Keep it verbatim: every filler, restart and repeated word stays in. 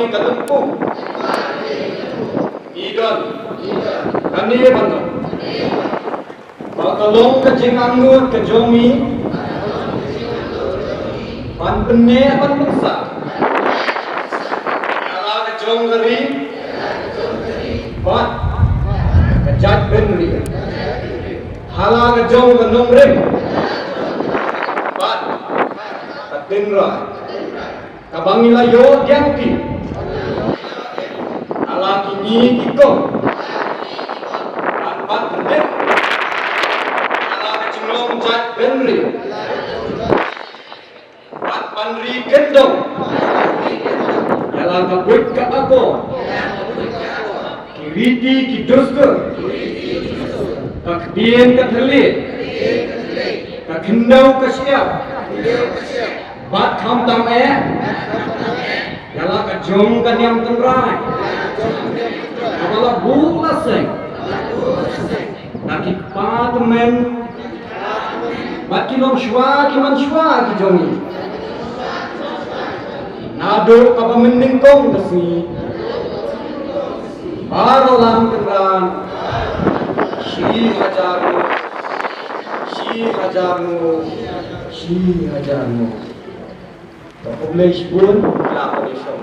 ka lympung. Ngi don. Kane ban long. Ba ka long ka jingangnud ka jong ngi. Ban pynneh ban pynsah. Ïa la ka jong ka ri. Bad ka jaitbynriew. Ha la ka jong ka nongrim. Bad ka tynrai. Kaba ngi la ïoh diang ki. Ha la kine ki kong. Bad ban pyndep. Ha la ka jinglong jaitbynriew. Bad ban ri kyndong. Ïa la ka buit ka akor. Ki riti ki dustur. Ka ktien ka thylliej. Ka khyndew ka shyiap. Bad khamtam eh. Ïa la ka jong ka niam tynrai. Kaba la buh la seng. Da ki kpa tymmen. Bad ki longshuwa ki manshuwa ki jong ngi. Naduh kaba mynnyngkong ka sngi. Baroh lam kynran. Shi hajar nguh. Shi hajar nguh. Shi hajar nguh. Ka khublei shibun, la ka dei shong.